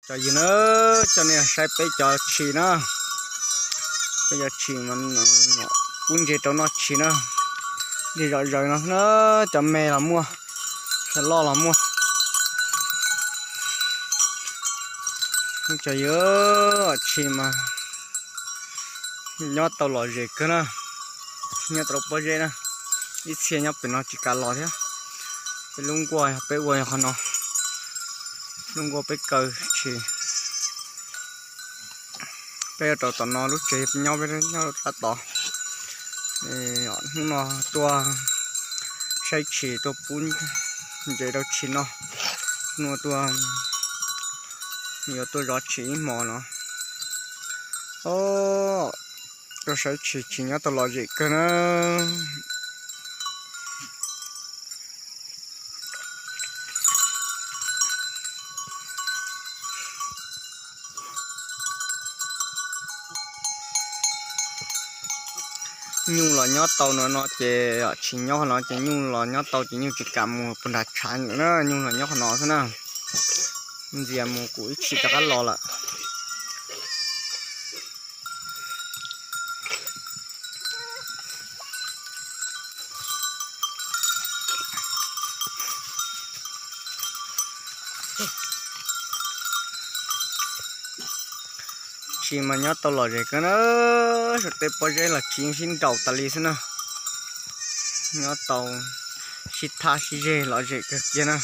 Cov yawg na, coj nej saib peb cov tshis na, peb cov tshis mas pub ntses rau noj tshis na, ntses zom zaws no na, cov me los muaj, cov loj los muaj. Cov yawg, tshis mas nyob tau lom zem kawg na, nyob tau pob zeb na, ib txhia nyob pem no tsis kam los thiab. Peb lub nkuaj peb ua qhov no, lub nkuaj peb kaw tshis. Peb yuav rau tom no, lub tsev nyob peb nyob rau sab tod. Hnub no tuaj saib tshis, tuaj pub ntses rau tshis noj. Hnub no tuaj, yuav tuaj zov tshis ib hmos no. Tuaj saib tshis, tshis nyob tau lom zem kawg na. Nyuj los nyob tau no no ces tshis nyob no ces nyuj los nyob tau ces nyuj tsis kam mus puag nram tshav na, nyuj los nyob qhov no xwb na. Ntxias mus kuv ib tshis rov qab los lawm. Tshis mas nyob tau lom zem kawg na, saum tej pob zeb los tshis sib nraus tas li xwb na. Nyob tau sib thab sib zeg lom zem kawg kiag na.